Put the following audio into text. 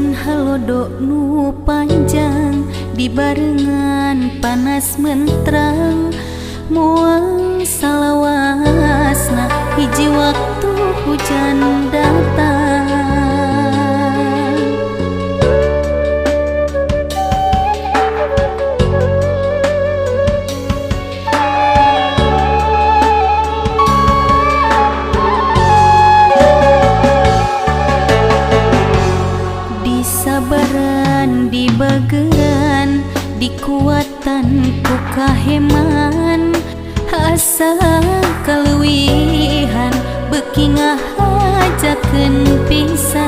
Hujan halodo nu panjang dibarengan panas menterang, moal salawasna hiji waktu hujan datang. Disabaran, dibageran, dikuatan ku kaheman, asa kaleuwihan beuki ngahajakeun pisan.